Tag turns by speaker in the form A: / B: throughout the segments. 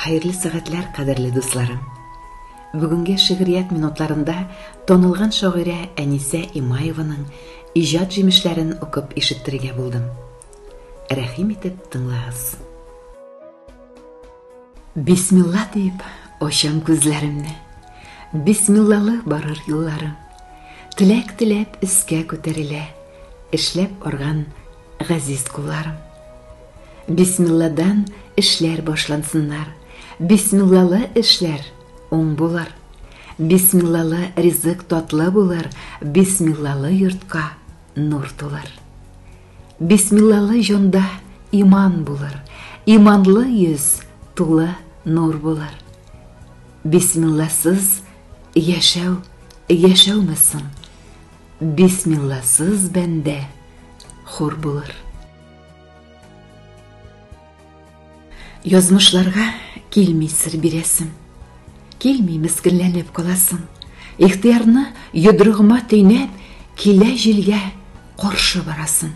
A: Хәерле сәгатьләр, кадерле дусларым. Бүгенге шигърият минутларында танылган шагыйрә Әнисә Имаеваның иҗат җимешләрен укып ишеттерергә булдым. Рәхим итеп тыңлагыз. Бисмилла дип ачам күзләремне. Бисмиллалы барыр юлларым. Теләк теләп өскә күтәрелә, эшләп арган газиз кулларым. Бисмилладан эшләр башлансыннар. Бисмиллалы эшләр уң булыр. Бисмиллалы ризык татлы булыр, бисмиллалы йортка нур тулыр. Бисмиллалы җанда иман булыр, иманлы йөз тулы нур булыр. Бисмилласыз яшәү яшәүме соң? Бисмилласыз бәндә хур булыр. Язмышларга килми сер бирәсем. Килми мескенләнеп каласым. Ихтыярны йодрыгыма төйнәп, килә җилгә каршы барасым.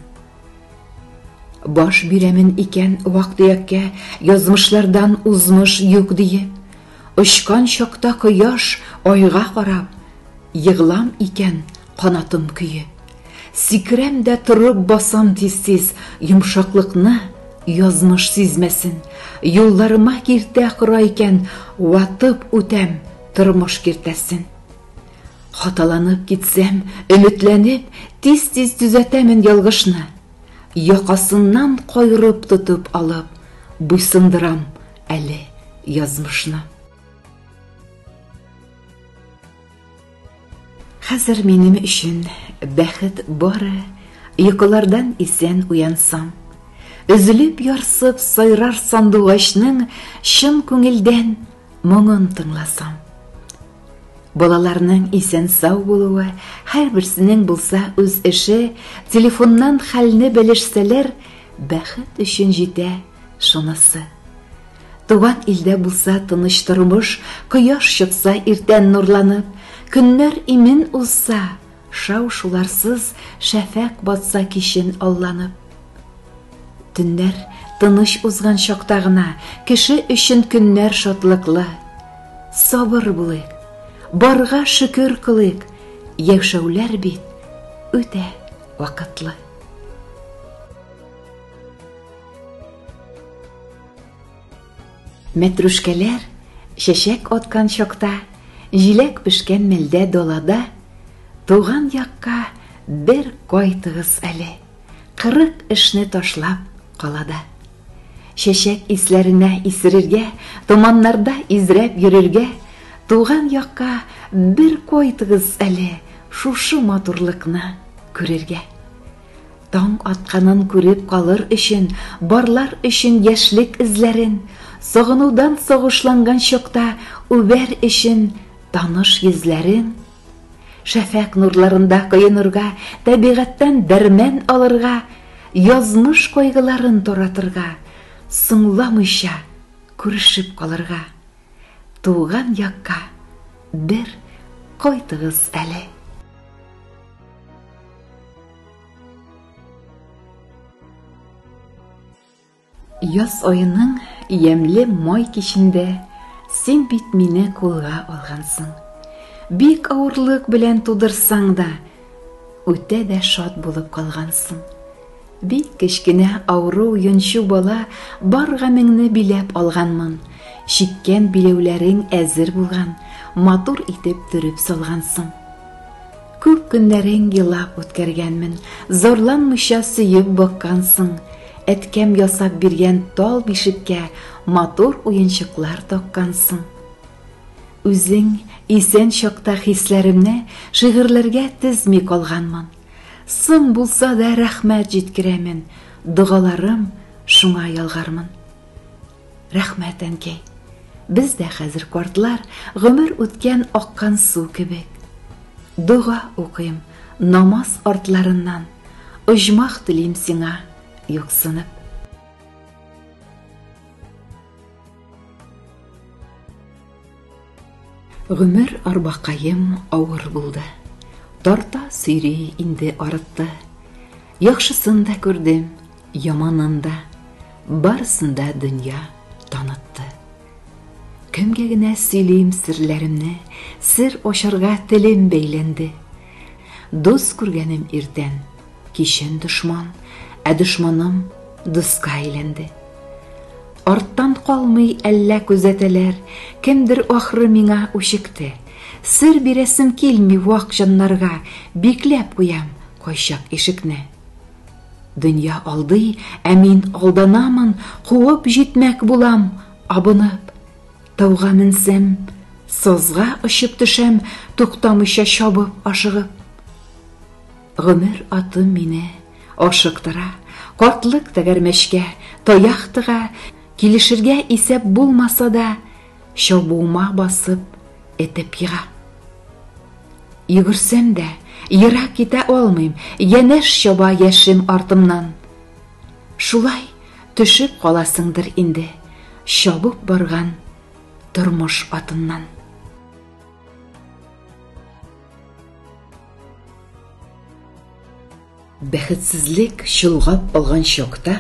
A: Баш бирәмен икән вак-төяккә, язмышлардан узмыш юк диеп. Очкан чакта кояш айга карап, егылам икән канатым көеп. Сикерәм дә торып басам тиз-тиз, йомшаклыкны язмыш сизмәсен. Юлларыма киртә кора икән, ватып үтәм тормыш киртәсен. Хаталанып китсәм, өметләнеп, тиз-тиз төзәтәмен ялгышны. Якасыннан кайрып тотып алып, буйсындырам әле язмышны. Хәзер минем өчен бәхет бары йокылардан исән уянсам, өзелеп ярсып сайрар сандугачның чын күңелдән моңын тыңласам. Балаларның исән-сау булуы, һәрберсенең булса үз эше, телефоннан хәлне белешсәләр, бәхет өчен җитә шунысы. Туган илдә булса тыныч тормыш, кояш чыкса иртән нурланып, көннәр имин узса, шау-шуларсыз шәфәкъ батса кичен алланып. Төннәр тыныч узган чакта гына кеше өчен көннәр шатлыклы. Сабыр булыйк, барга шөкер кылыйк, яшәүләр бит үтә вакытлы. Мәтрүшкәләр чәчәк аткан чакта, җиләк пешкән мәлдә далада туган якка бер кайтыгыз әле, 40 эшне ташлап калада. Чәчәк исләренә исерергә, томаннарда изрәп йөрергә, туган якка бер кайтыгыз әле, шушы матурлыкны күрергә. Таң атканын күреп калыр өчен, барлар өчен яшьлек эзләрен, сагынудан сагышланган чакта үбәр өчен таныш йөзләрен, шәфәкъ нурларында коенырга, табигатьтән дәрмән алырга, язмыш кайгыларын таратырга, соңламыйча күрешеп калырга. Туган якка бер кайтыгыз әле. Яз аеның ямьле май кичендә син бит мине кулга алгансың. Бик авырлык белән тудырсаң да, үтә дә шат булып калгансың. Бик кечкенә авыру йончу бала бар гамеңне биләп алганмын. Чиккән биләүләрең әзер булган, матур итеп төреп салгансың. Күп көннәрең елап үткәргәнмен, Зарланмыйча сөеп баккансың. Әткәм ясап биргән тал бишеккә Матур уенчыклар таккансың. Үзең исән чакта хисләремне Шигырьләргә тезми калганмын. Соң булса да рәхмәт җиткерәмен, Догаларым шуңа ялгармын. Рәхмәт, әнкәй. Без дә хәзер картлар, гомер үткән аккан су кебек. Дога укыйм намаз артларыннан, оҗмах телим сиңа юксынып. Гомер арбакаем авыр булды. Тарта сөйри инде арытты. Яхшысын да күрдем, яманын да, барысын да дөнья танытты. Кемгә генә сөйлим серләремне, Сер ачарга телем бәйләнде. Дус күргәнем иртән, кичен дошман, Ә дошманым дуска әйләнде. Арттан калмый әллә күзәтәләр, Кемдер ахры миңа үчекте. Сер бирәсем килми вак җаннарга, Бикләп куям кайчак ишекне. Дөнья алдый, ә мин алданамын, Куып җитмәк булам, абынып. Тауга менсәм, сазга очып төшәм, Туктамыйча чабып, ашыгып. Гомер атым мине ашыктыра, Картлык тәгәрмәчкә таяк тыга, Килешергә исәп булмаса да, Чабуыма басып, этеп ега. Йөгерсәм дә, ерак китә алмыйм, Янәш чаба яшем артымнан. Шулай төшеп каласыңдыр инде, Чабып барган тормыш атыннан. Бәхетсезлек чолгап алган чакта,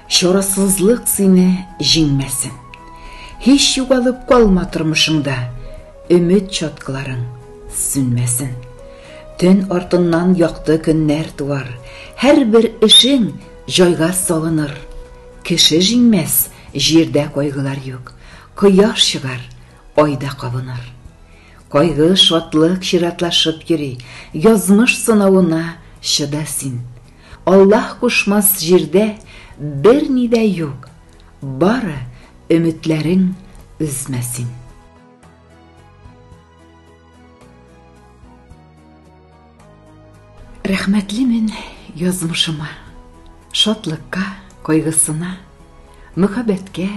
A: Чарасызлык сине җиңмәсен. Һич югалып калма тормышыңда, Өмет чаткыларың сүнмәсен. Төн артыннан якты көннәр туар, Һәрбер эшең җайга салыныр. Кеше җиңмәс җирдә кайгылар юк, Кояш чыгар, ай да кабыныр. Кайгы, шатлык чиратлашып йөри, Язмыш сынавына чыда син. Аллаһ кушмас җирдә берни дә юк, Бары өметләрең өзмә син. Рәхмәтлемен язмышыма, Шатлыкка, кайгысына, Мөхәббәткә,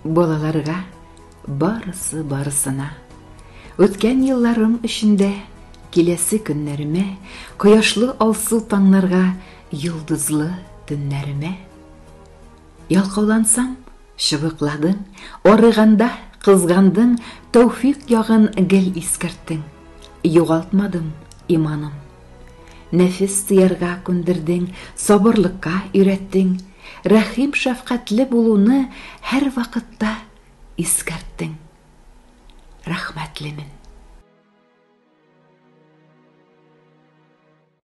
A: балаларга, Барысы барысына. Үткән елларым эчендә киләсе көннәремә, кояшлы алсу таңнарга, йолдызлы төннәремә. Ялкаулансам, чыбыкладың, арыганда кызгандың, тәүфик ягын гел искәрттең. Югалтмадым иманым. Нәфес тыярга күндердең, сабырлыкка өйрәттең, рәхим-шәфкатьле булуны һәрвакытта искәрттең. Рәхмәтлемен.